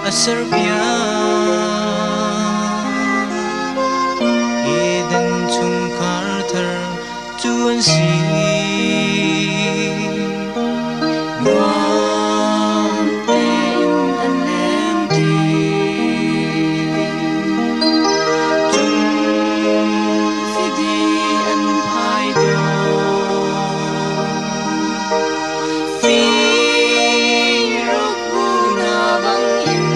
A serpiak. Eden chungkhar thar cu an si. Nuam tein an lengṭi. Cun fidi an phai tawn. Firuk bu hna bangin.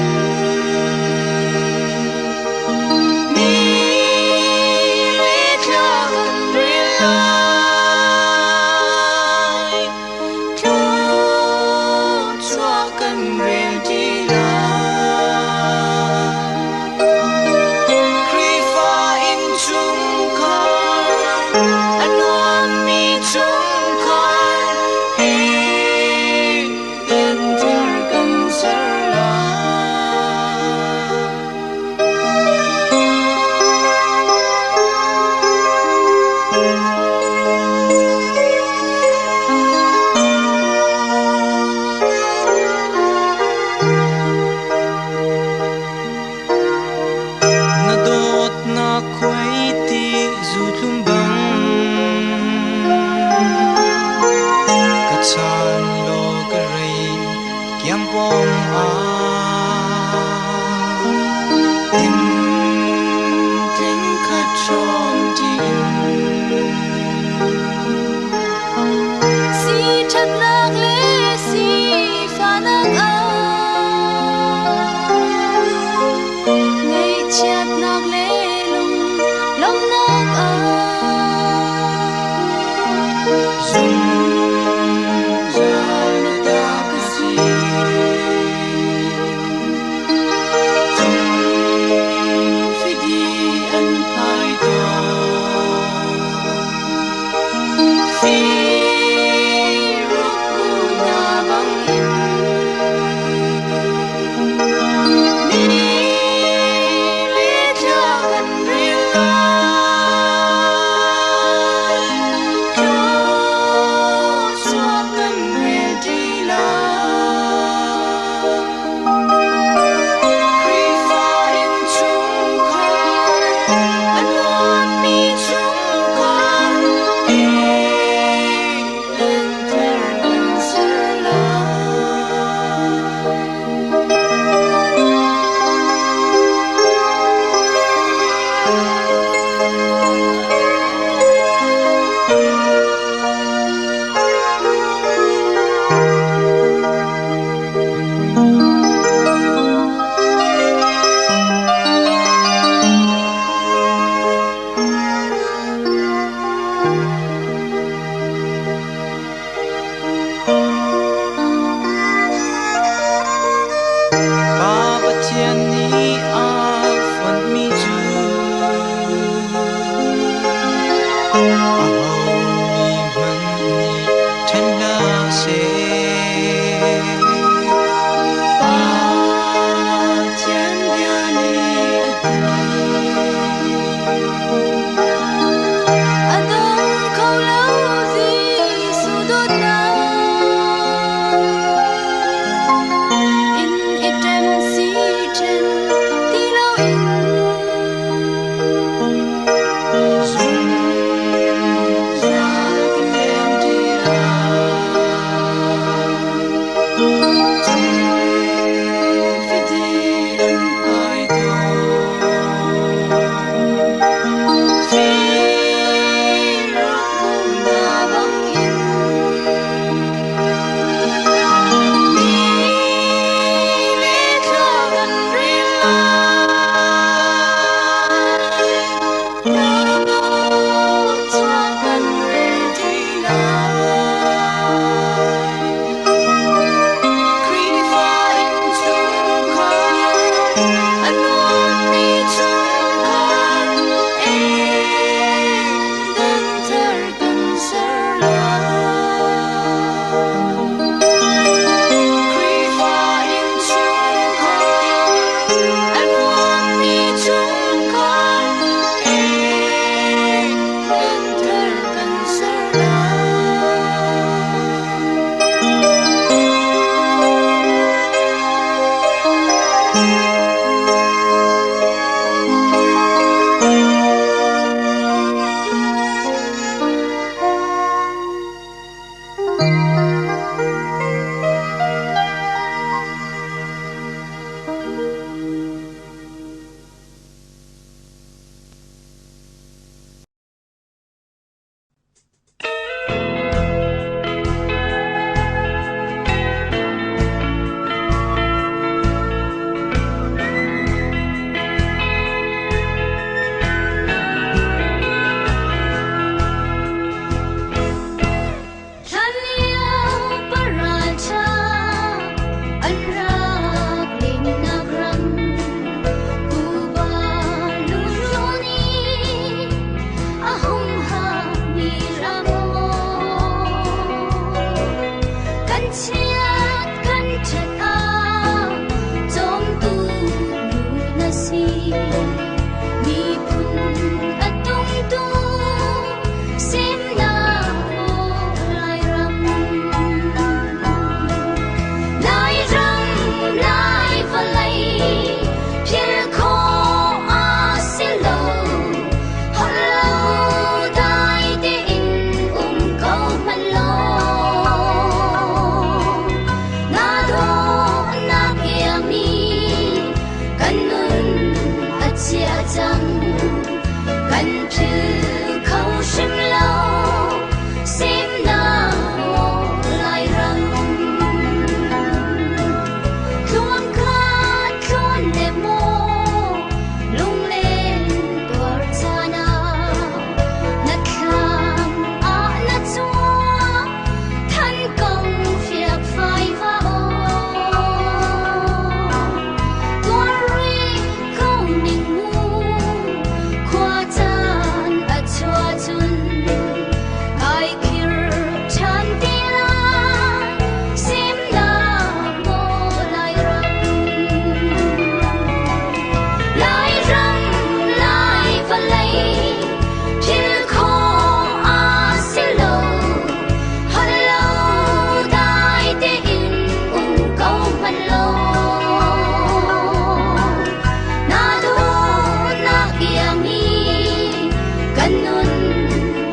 Kan nun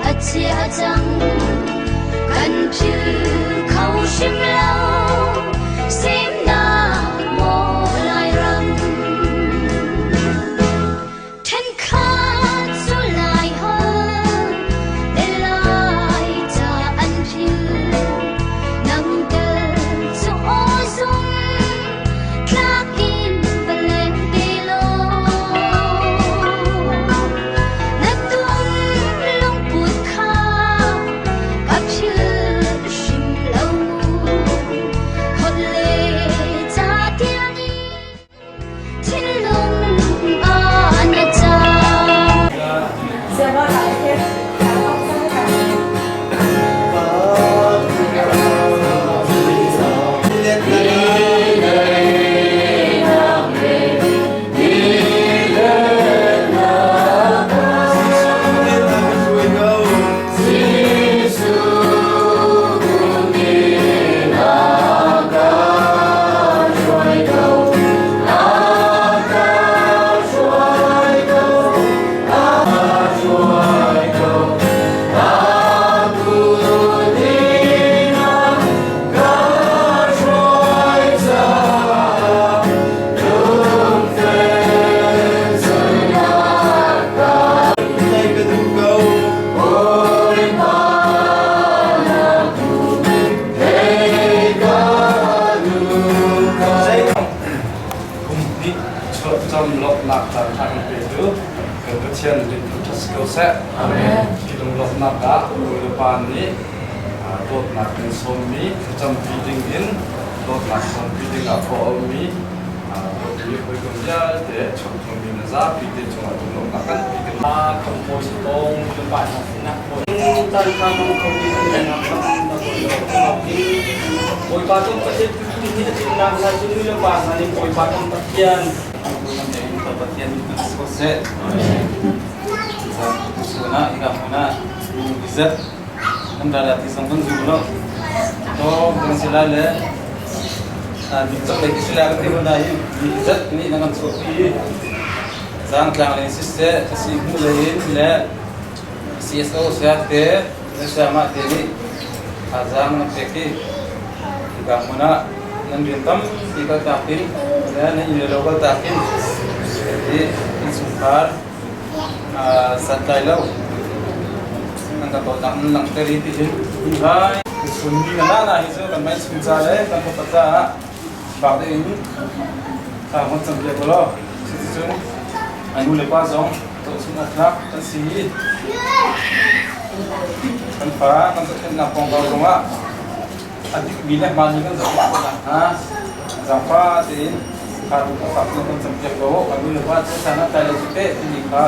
a chia cang, kan philh kho hrim lo, semnak maw Lairam. Ṭhenkhat cu Lai holh le Lai ca an philh, nang tel cu aw zum tlak in va leng te law. Na tum lungput kha ka philh hrim lo mu, holh le ca tiangin thinlung ah na cang. Kum hnih chuahcam lawmhnak caan ṭha kan petu kan Pathian min thangṭhat si ko seh. Hi lunglawmhnak ah nu le pa nih dawtnak kan sawmmi thlacampi ding in dawtnak sawmpi ding ah kawh aumi dawtmi hawikom vialte chuakthumi na zapi te cungah lunglawmhnak nganpi kan Bawipa kan Pathian hi a cingnak hna cu nu le pa hna nih Bawipa kan Pathian Pathian siseh suna hika hmuna izat kan rala ti song kan zum lo to kan sila le dik cak le sila kan ti huna hi izat nih na kan chuahpi Zaangtlang lei siseh, sihhmuh lei in le CSO saya te le sayamah te nih thazaang nan pek i hika hmun ah nan rian tampi kaltak in le nan inn le lo kaltak in i innchungkhar santlai lo nan kan dawtnak nan langhter i tihin hi vai chunmi na na hi cu kan mai chung ca le kan khuapat caah bak deuh in thla hmang cang piak ulaw cuticun a nu le pa zong zohchun awktlak kan si i kan fa kan zohkhenhnak kongkau zongah a dikmi le hmaanmi kan zohkhenh khawh nakhnga zaangfah tein kha tu kha fak kan cam piak ko. A nu le pa cu san ah tlai lo cu teh timi kha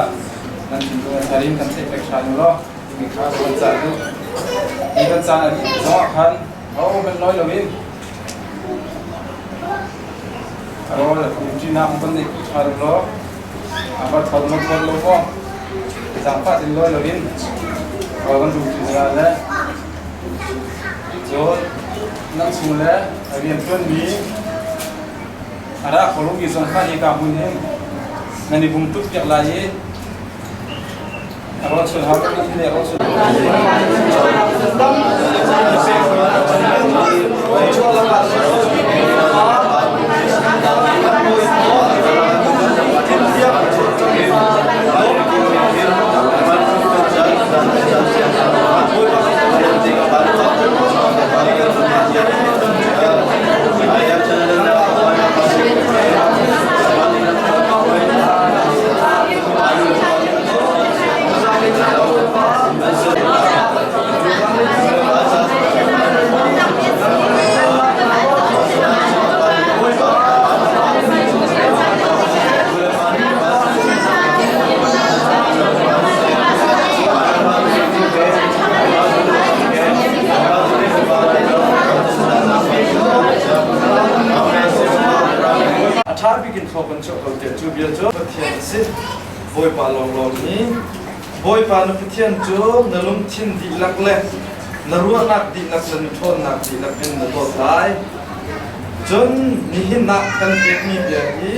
nan thinlung a thar in kan theih pek ṭhan ulaw timi kha kan cah duh. Hi kan caan a dih zongah khan ho hmanh lawi loin Rawl umṭinak kan neih ṭha law a va thawt maw thawt lo maw zaangfah tin lawi loin rawl kan dum ṭi hna le cun nan chung le rianṭuanmi a ra kho lomi zong kha hika hmun hin nan i bum tuk piak lai i rawl chuan hau kan le rawl chuan. A ṭha bik in thlawp an chuah ko tiah cu bia cu Pathian a si. Bawipa lawnglawng nih Bawipa na Pathian cu na lungthin dihlak le na ruahnak dihlak le na ṭhawnnak dihlak in na dawt lai. Cun nihin ah kan pekmi bia hi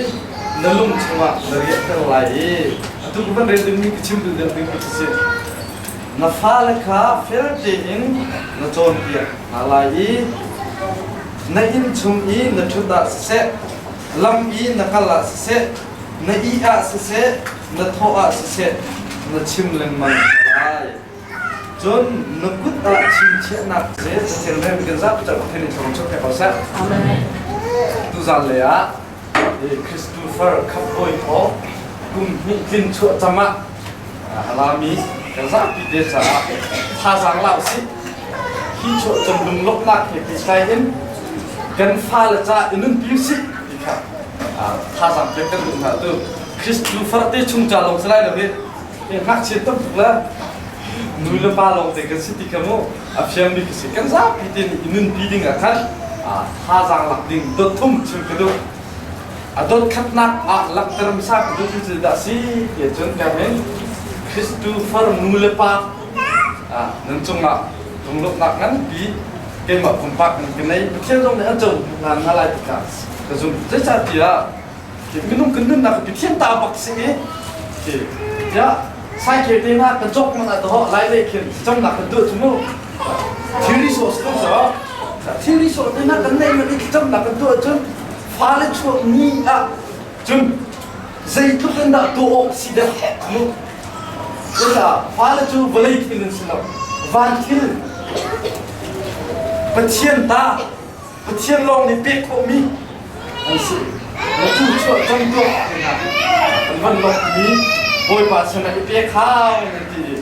na lung chungah na riahter lai i. Atu ka van rel dingmi ka chim duh deuh dingmi cu si. Na fale kha fel tein na cawnpiak hna lai i na inn chung i na ṭhut ah siseh, lam i na kal ah siseh, na ih ah siseh, na thawh ah siseh, na chim lengmang hna lai. Cun na kut ah chingchiahnak cu Pathian rian kan zapi cang Pathian in thawng chuak ko seh. Tuzan lei ah Christopher Khapkawi thaw kum hnih tlin chuah cam ah alami kan zapi te caah thazaang la usih. Hi chuah cam lunglawmhnak he pehtlai in kan fale ca i nunpi usih ti kha thazaang pek kan duh hna tu Christopher te chung ca lawng si lai lo hi Ngakchia tam tuk le nu le pa lawng te kan si ti kha mu a fiangmi ka si. Kan zapi te nih i nunpi ding ah khan thazaang lak ding dot thum chim ka duh. A dot khatnak ah langhter hmasa ka duh cu dah si ti cun ka hin Christopher nu le pa nan cungah lunglawmhnak nganpi keimah pumpak in ka nei. Pathian zong nih an co hna hna lai ti kha ka zumh. Zeicahtiah minung kan nunnak Pathian ta bak si i tiah saikhel te hna kan cawk man ah to lai lei khin camnak kan tuah cu mu thilri sawh si ko thilri sawh te hna kan nei man i camnak kan tuah cun fale chuak ni ah cun zeitluk in dah tuah awk si deuh mu cucaah fale cu vawlei thil in si lo van thil Pathian ta Pathian lawng nih pek khawhmi an si. Na cu chuah cang tuah hna. An van lawmhmi Bawipa sinah i pek hau nan ti i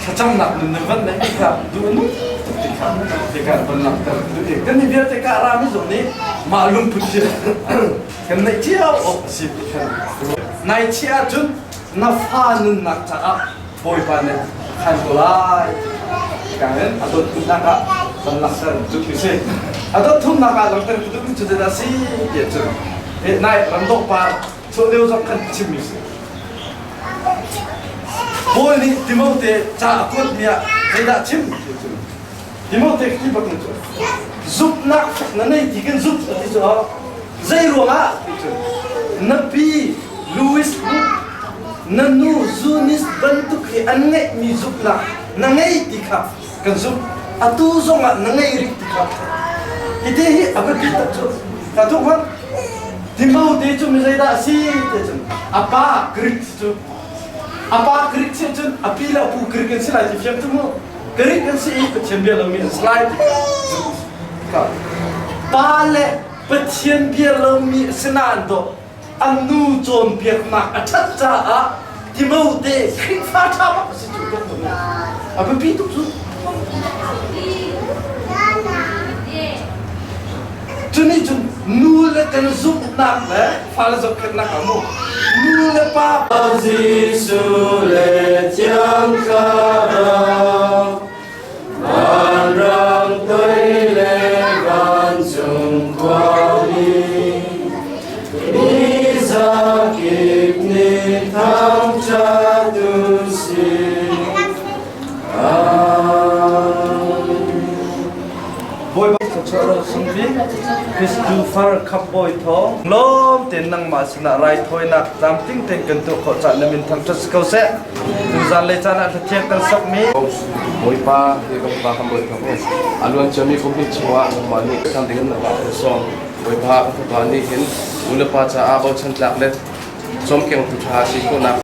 thlacamnak nun nan van neih tikah duh a nung tuk ti kha tikah van langhter duh i kan nih vialte ka rami zong nih mah lungput hi kan neih cio awk a si ti khan nai chiah ahcun na fa nunnak caah Bawipa nih khan ko lai ka hin a dawt thumnak ah kan langhter duh mi si a dawt thumnak ah langhter duh mi cu zeidah si ti cun nai ramdawh par chuah lio zong khan chim mi si Paul nih Timote ca a kuat mi ah zeidah chim ti cun Timote khi bak in cun zumhnak na nei ti kan zumh ti cu zei ruangah ti cun na pi Louis na nu Zunis bantuk hi an ngeihmi zumhnak na ngei ti kha kan zumh atu zongah na ngei rih ti kha hi te hi a biapi tak cu ta tuk hmanh Timote cu mi zeidah a si ti cun a pa Greek cu a pa Greek si cun a pi le a pu Greek an si lai ti fiang cu mu Greek an si i Pathian bia lomi an si lai ti kha pa le Pathian bia lomi a si nain dawh an nu cawnpiaknak a ṭhat caah Timote Khrihfa ṭha bak a si cu a biapi tuk cu. Cunih cun nu le kan zumhnak le fale zohkhenhnak ah mu nu le pa Jesuh le Thiang Thlarau Vanram toi le vancung khuami mi zakip nih thangṭhat u sih. Amen. Bawipa thluachuah ro sung bik Christopher Khamhbawi thawng lawm tein nangmah sinah raithawinak tlamtling tein kan tuah khawh caan na min thangṭhat si ko seh. Tuzan le caan ah hlathiang kan sakmi Bawipa hi kan pa kan bawi thawng a luan ciami kum hnih chungah nangmah nih kan ding in nangmah kan sawm. Bawipa kan fapa nih hin nu le pa caah bochan tlak le cawmkengtu ṭha si khawhnak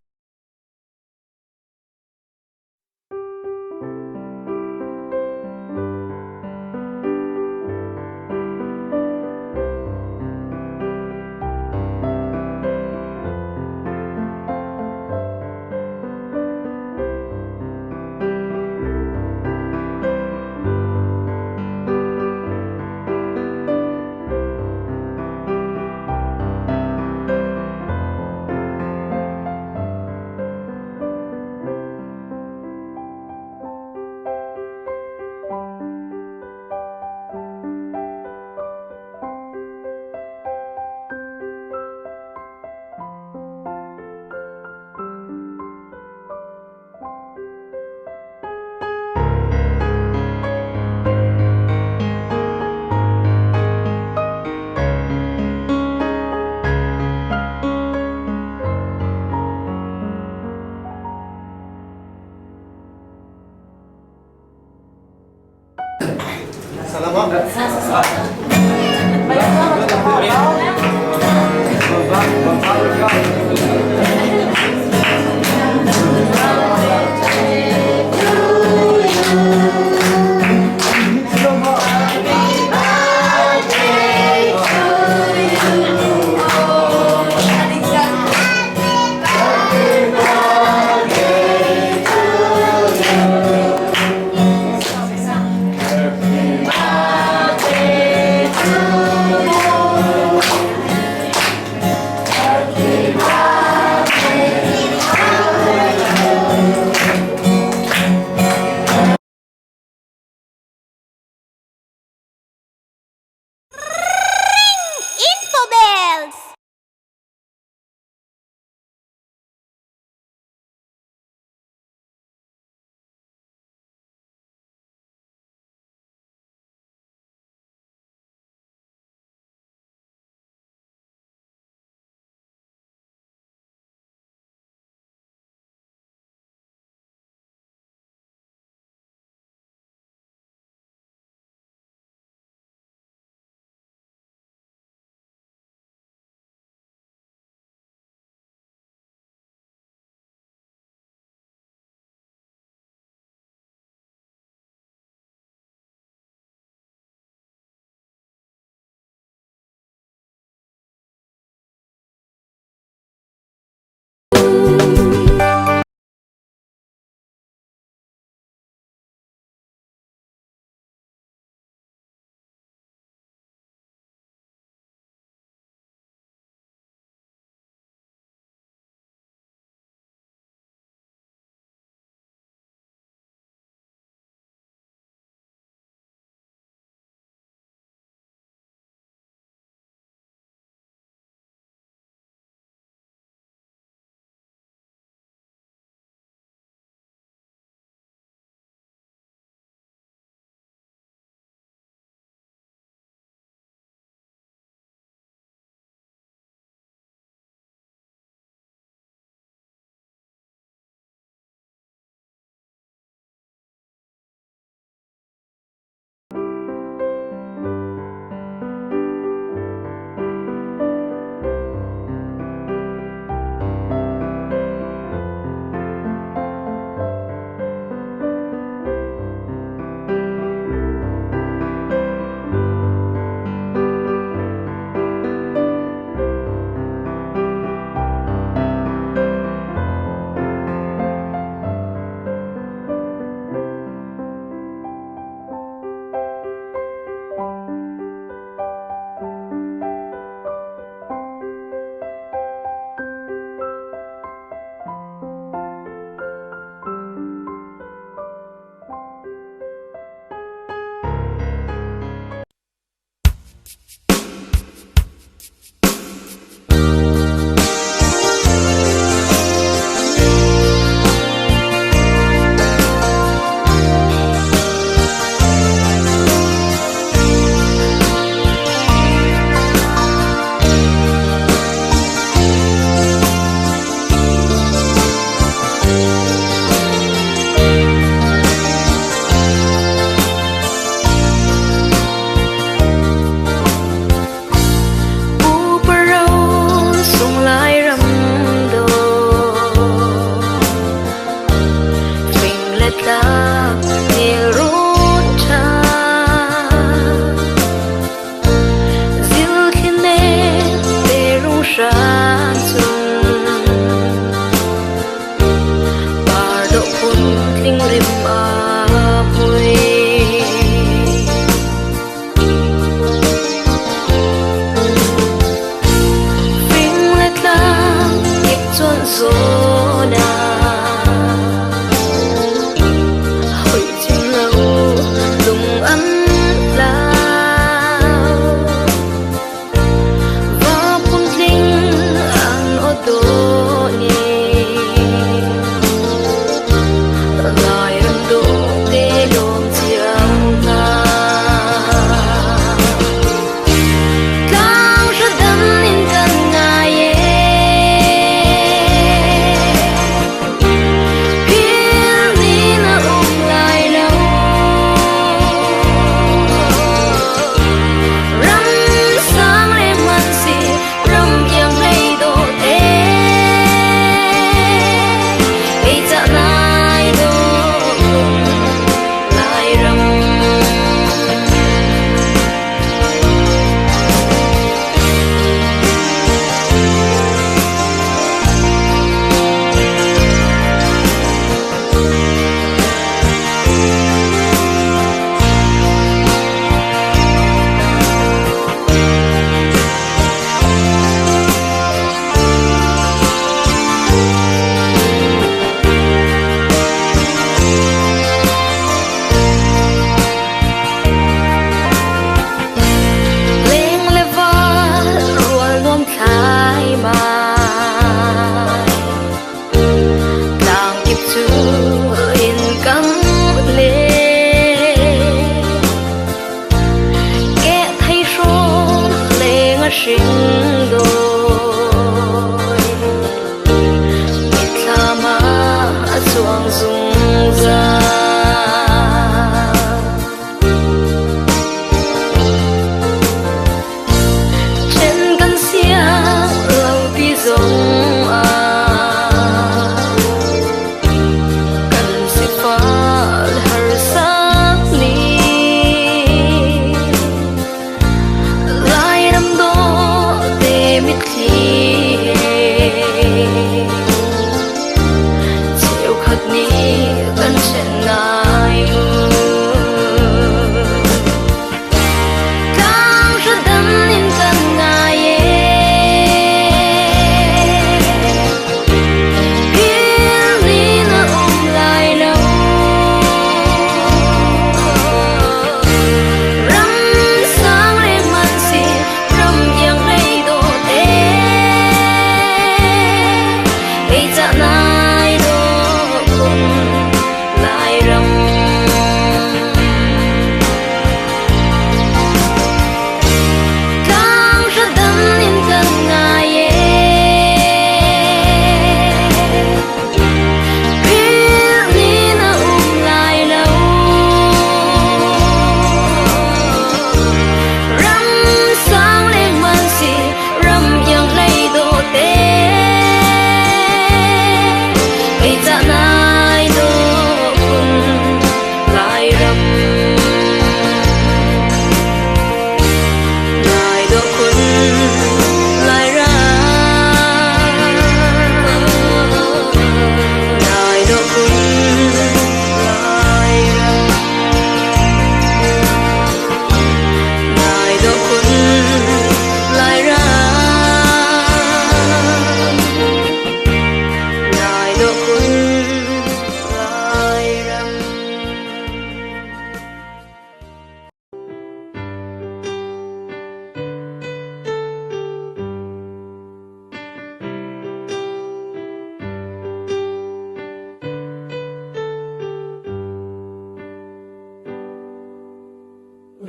Infobells!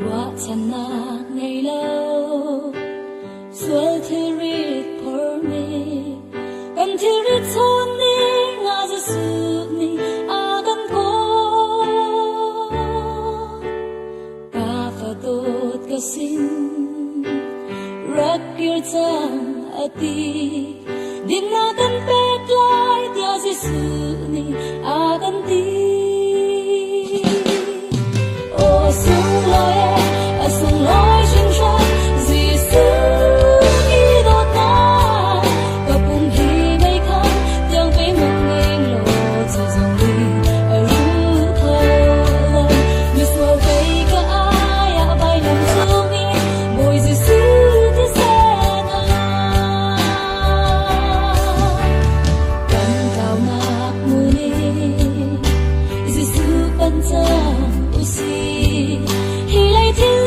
Ruahchannak ngei lo sual thilrit phormi kan thilrit chung ning ah Jesuh nih a kan kawl. Ka fa dawt ka sin rak kir cang a ti. Dinnak kan pek lai tiah Jesuh nih a kan ti. Aw sunglawi a sunglawi hringhran Jesuh i dawtnak ka pum hi mei kha tiang pe mak ning law zeizong nih a rul kho lo. Misual kei ka ai ah vailam cung i Bawi Jesuh thisen a lang. Kan tlaunak hmun in Jesuh pan cang usih. Hi lei thil